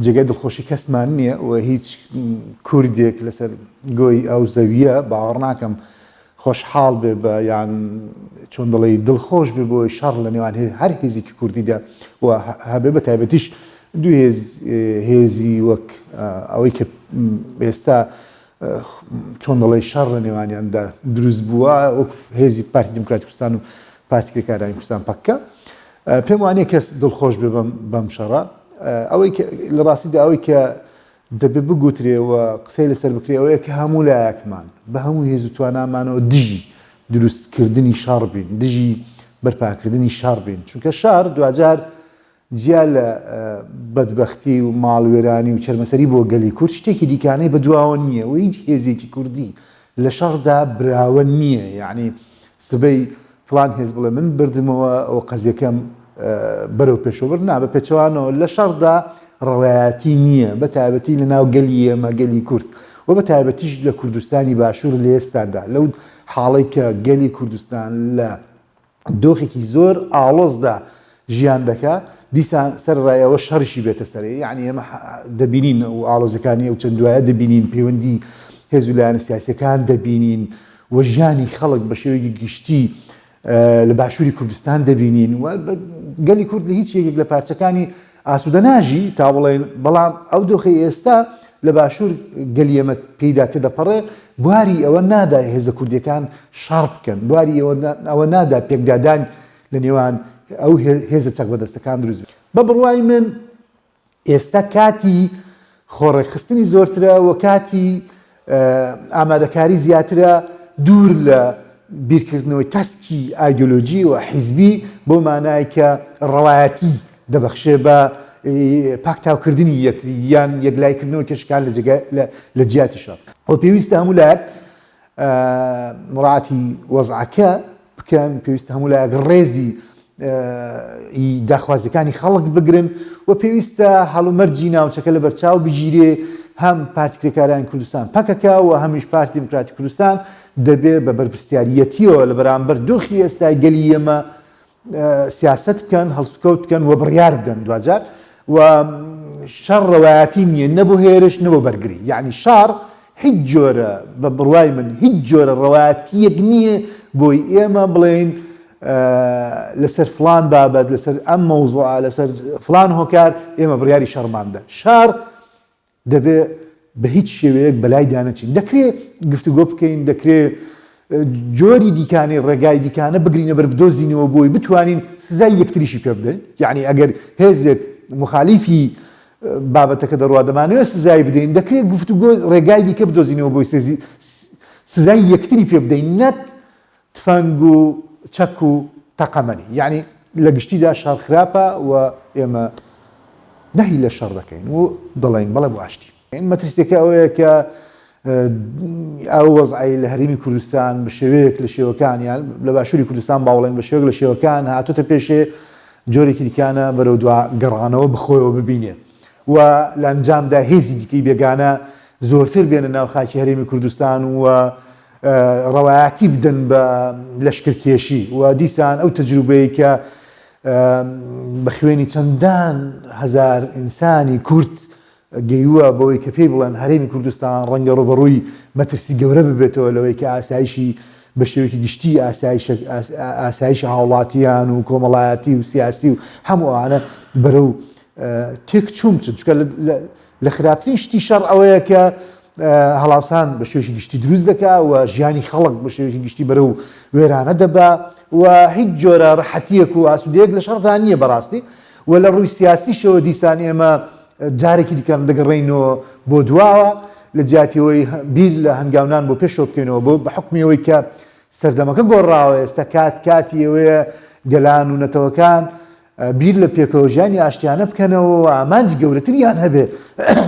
جێگای دڵخۆشی کەسمان نییە و هیچ کوردێک لەسەر گۆی ئەو زەوییە باوەڕ ناکەم خۆشحاڵ بێ بە یان چۆن دەڵێی دڵخۆش بێ بۆی شەڕ لە نێوان هەر هێزێکی کوردیدا و هەبێ بە تایبەتیش دوو هێز هێزی وەک ئەوەی کە ئێستا چۆن دەڵێی شەڕ لە نێوانیاندا دروست بووە وەک هێزی پارتی دیموکراتی کوردستان و پارتی کرێکارانی کوردستان پەککە پێم وانیە کەس دڵخۆش بێ بەم شەڕە. ئەوەی کە لە ڕاستیدا ئەوەی کە دەبێ بگوترێ و قسەی لەسەر بکرێ ئەوەیە کە هەموو لایەکمان بە هەموو هێز و توانامانەوە دژی دروستکردنی شەڕ بین، دژی بەرپاکردنی شەڕ بین، چونکە شەڕ دواجار جیا لە بەدبەختی و ماڵوێرانی و چەرمەسەری بۆ گەلی کورد شتێکی دیکانەی بەدواوە نییە و هیچ هێزێکی کوردی لە شەڕدا براوە نییە، یەعنی سبەی فڵان هێز بڵێ من بردمەوە و قەزیەکەم بەرەو پێشەوە برد، نا بە پێچەوانەوە لە شەڕدا ڕەوایەتی نییە بە تایبەتی لە ناو گەلی ئێمە گەلی کورد و بە تایبەتیش لە کوردستانی باشوور لە ئێستادا لەو حاڵەی کە گەلی کوردستان لە دۆخێکی زۆر ئاڵۆزدا ژیان دەکا دیسان سەرەڕای ئەوە شەڕیشی بێتە سەرێ یەعنی ئێمە دەبینین و ئاڵۆزیەکانی ئەو چەند دوایە دەبینین پەیوەندی هێز و لایەنە سیاسیەکان دەبینین و ژیانی خەڵک بە شێوەیەکی گشتی لە باشووری کوردستان دەبینین و گەلی کورد لە هیچ یەکێک لە پارچەکانی ئاسوودە ناژی تا بڵێن بەڵام ئەو دۆخی ئێستا لە باشوور گەلی ئێمە پێیدا تێدەپەڕێ بواری ئەوە نادا هێزە کوردیەکان شەڕ بکەن بواری ئەوە نادا پێکدادان لە نێوان ئەو هێزە چەکبەدەستەکان دروست بێت. بە بڕوای من ئێستا کاتی خۆڕێکخستنی زۆرترە و کاتی ئامادەکاری زیاترە دوور لە بیرکردنەوەی تەسکی ئایدۆلۆژی و حیزبی بەو مانای کە ڕەوایەتی دەبەخشێ بە پاکتاوکردنی یەکتری یان یەکلایکردنەوەی کێشەکان لە جیاتی شەڕ. و پێویستە هەموو لایەک مراعاتی وەزعەکە بکەن، پێویستە هەموو لایەک ڕێزی داخوازیەکانی خەڵک بگرن و پێویستە هەڵومەرجی ناوچەکە لەبەرچاو بگیرێ، هەم پارتی کرێکارانی کوردستان پەکەکە و هەمیش پارتی دیموکراتی کوردستان دەبێ بە بەرپرسیاریەتیەوە لە بەرامبەر دۆخی ئێستای گەلی ئێمە سیاسەت بکەن، هەڵسوکەوت بکەن و بڕیار بدەن دواجار و شەڕ ڕەوایەتی نییە نە بۆ هێرش نە بۆ بەرگری یەعنی شەڕ هیچ جۆرە بە بڕوای من هیچ جۆرە ڕەوایەتییەک نییە بۆی ئێمە بڵێین لەسەر فڵان بابەت لەسەر ئەم مەوزوعە لەسەر فڵان هۆکار ئێمە بڕیاری شەڕمان دا شەڕ دەبێ بە هیچ شێوەیەک بەلایدا نەچین. دەکرێ گفتوگۆ بکەین، دەکرێ جۆری دیکانەی ڕێگای دیکانە بگرینە بەر بدۆزینەوە بۆی بتوانین سزای یەکتریشی پێ بدەین. یەعنی ئەگەر هێزێک موخالیفی بابەتەکە دەڕوا دەمانەوێت سزای بدەین، دەکرێ گفتوگۆ ڕێگای دیکە بدۆزینەوە بۆی سزای یەکتری پێ بدەین نەک تفەنگ و چەک و تەقەمەنی. یەعنی لە گشتیدا شەڕ خراپە و ئێمە نەهی لە شەڕ دەکەین و دەڵێین بەڵێ بۆ ئاشتی. مەترسیەکە ئەوەیە کە ئەو وەزعەی لە هەرێمی کوردستان بە شێوەیەک لە شێوەکان یان لە باشووری کوردستان با بڵێین بە شێوەیەک لە شێوەکان هاتۆتە پێشێ جۆرێکی دیکانە بەرەو دوا گەڕانەوە بەخۆیەوە ببینێ و لە ئەنجامدا هێزی دیکەی بێگانە زۆرتر بێنە ناو خاکی هەرێمی کوردستان و ڕەوایەتی بدەن بە لەشکرکێشی و دیسان ئەو تەجروبەی کە بە خوێنی چەندان هەزار ئینسانی کورد گەیوە بەوەی کە پێی بڵێن هەرێمی کوردستان ڕەنگە ڕووبەڕووی مەترسی گەورە ببێتەوە لەوەی کە ئاسایشی بە شێوەیەکی گشتی ئاسایشی هاوڵاتیان و کۆمەڵایەتی و سیاسی و هەموو ئەوانە بەرەو تێکچوون بچن چونکە لە خراپترین شتی شەڕ ئەوەیە کە هەڵاوسان بە شێوەیەکی گشتی دروست دەکا و ژیانی خەڵک بە شێوەیەکی گشتی بەرەو وێرانە دەبا و هیچ جۆرە ڕەحەتییەک و ئاسوودەیەک لە شەڕدا نییە بەڕاستی و لە ڕووی سیاسیشەوە دیسان ئێمە جارێکی دیکە دەگەڕێینەوە بۆ دواوە لە جیاتی ئەوەی بیر لە هەنگاونان بۆ پێشەوە بکەینەوە بۆ بە حوکمی ئەوەی کە سەردەمەکە گۆڕاوە ئێستا کات کاتی ئەوەیە گەلان و نەتەوەکان بیر لە پێکەوەژیانی ئاشتیانە بکەنەوە و ئامانجی گەورەتریان هەبێ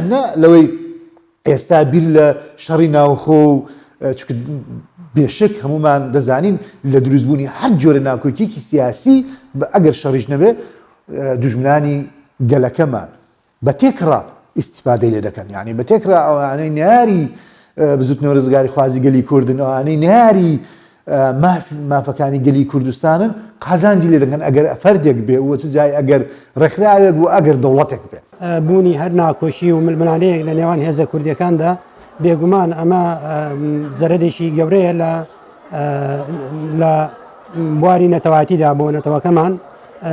نە لەوەی ئێستا بیر لە شەڕی ناوخۆ و چونکە بێشک هەمومان دەزانین لە دروستبوونی هەر جۆرە ناکۆکیەکی سیاسی ئەگەر شەڕیش نەبێ دوژمنانی گەلەکەمان بە تێکڕا ئیستیفادەی لێ دەکەن یانی بە تێکڕا ئەوانەی نەیاری بزوتنەوە رزگاریخوازی گەلی کوردن ئەوانەی نەیاری. مافەکانی گەلی کوردستانن قازانجی لێ دەکەن ئەگەر فەردێک بێ و چ جای ئەگەر ڕێکخراوێک و ئەگەر دەوڵەتێک بێ. بوونی هەر ناکۆکی و ململانێیەک لە نێوان هێزە کوردیەکاندا بێگومان ئەمە زەرەدێکی گەورەیە لە لە بواری نەتەوایەتیدا بۆ نەتەوەکەمان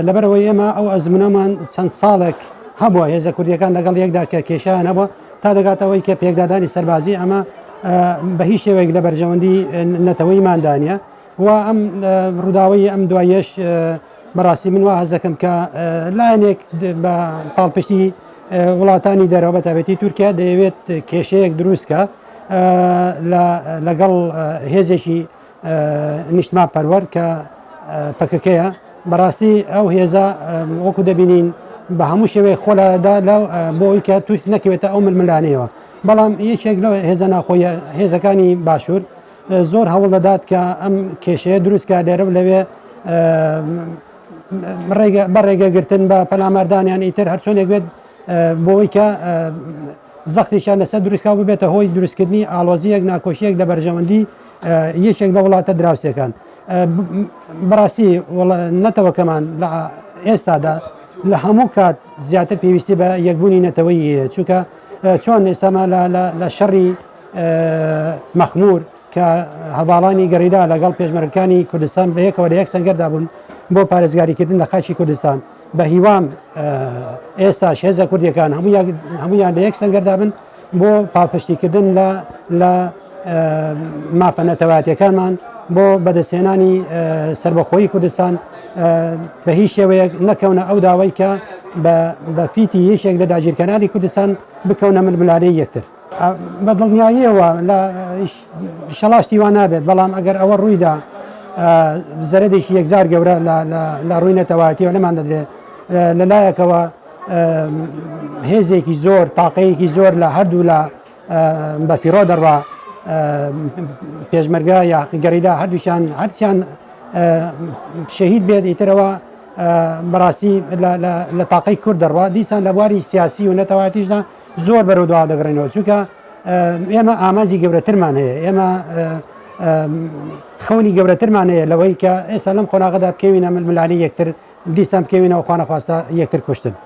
لەبەرئەوەی ئێمە ئەو ئەزمونەمان چەند ساڵێک هەبووە هێزە کوردیەکان لەگەڵ یەکدا کە کێشیان هەبووە تا دەگاتەوەی کە پێکدادانی سەربازی ئەمە بە هیچ شێوەیەک لە بەرژەوەندی نەتەوەیماندا نییە و ئەم ڕووداوی ئەم دواییەش بەڕاستی من وا هەست دەکەم کە لایەنێک بە پاڵپشتی وڵاتانی دەرەوە بە تایبەتی تورکیا دەیەوێت کێشەیەک دروستکە لەگەڵ هێزێکی نیشتمان پەروەر کە پەکەکەیە بەڕاستی ئەو هێزە وەکو دەبینین بە هەموو شێوەیەک خۆلادا لە بۆ ئەوی کە توش نەکەوێتە ئەو ململانەیەوە بەڵام یەکێک لە هێزە ناخۆیە هێزەکانی باشوور زۆر هەوڵ دەدات کە ئەم کێشەیە دروستکە لێرە و لەوێ بە ڕێگەگرتن بە پەلاماردانیان ئیتر هەرچۆنێک بێت بۆی کە زەختێکیان لەسەر دروستکا و ببێتە هۆی دروستکردنی ئاڵۆزییەک، ناکۆکییەک لە بەرژەوەندی یەکێک لە وڵاتە دراوسێکان. بەڕاستی نەتەوەکەمان لە ئێستادا لە هەموو کات زیاتر پێویستی بە یەکبوونی نەتەوەیی هەیە، چونکە چۆن ئێستامان لە شەڕی مەخموور کە هەڤاڵانی گەریلا لەگەڵ پێشمەرگەکانی کوردستان بەیەکەوە لە یەک سەنگەردا بوون بۆ پارێزگاریکردن لە خاکی کوردستان، بە هیوام ئێستاش هێزە کوردیەکان هەموویان لە یەک سەنگەردا بن بۆ پاڵپشتیکردن لە لە مافە نەتەوایەتیەکانمان بۆ بەدەستهێنانی سەربەخۆیی کوردستان بە هیچ شێوەیەک نەکەونە ئەو داوای کە بە فیتی یەکێک لە داگیرکەرانی کوردستان بکەونە ململانێی یەکتر. بە دڵنیاییەوە لە شەڵاشتی وا نابێت، بەڵام ئەگەر ئەوە ڕوویدا زەرەدێکی یەکجار گەورە لە ڕووی نەتەوایەتیەوە لەمان دەدرێت. لە لایەکەوە هێزێکی زۆر، تاقەیەکی زۆر لە هەردوو لە بە فیڕۆ دەڕوا، پێشمەرگە یا گەریلا هەردووکیان هەرچیان شەهید بێت ئیترەوە بەڕاستی لە تاقەی کورد دەڕوا. دیسان لە بواری سیاسی و نەتەوایەتیشدا زۆر بەرەو دوا دەگەڕێنەوە چونکە ئێمە ئامانجی گەورەترمان هەیە ئێمە خەونی گەورەترمان هەیە لەوەی کە ئێستا لەم قۆناغەدا بکەوینە ململانی یەکتر دیسان بکەوینەوە خوانەخواستە یەکتر کوشتن.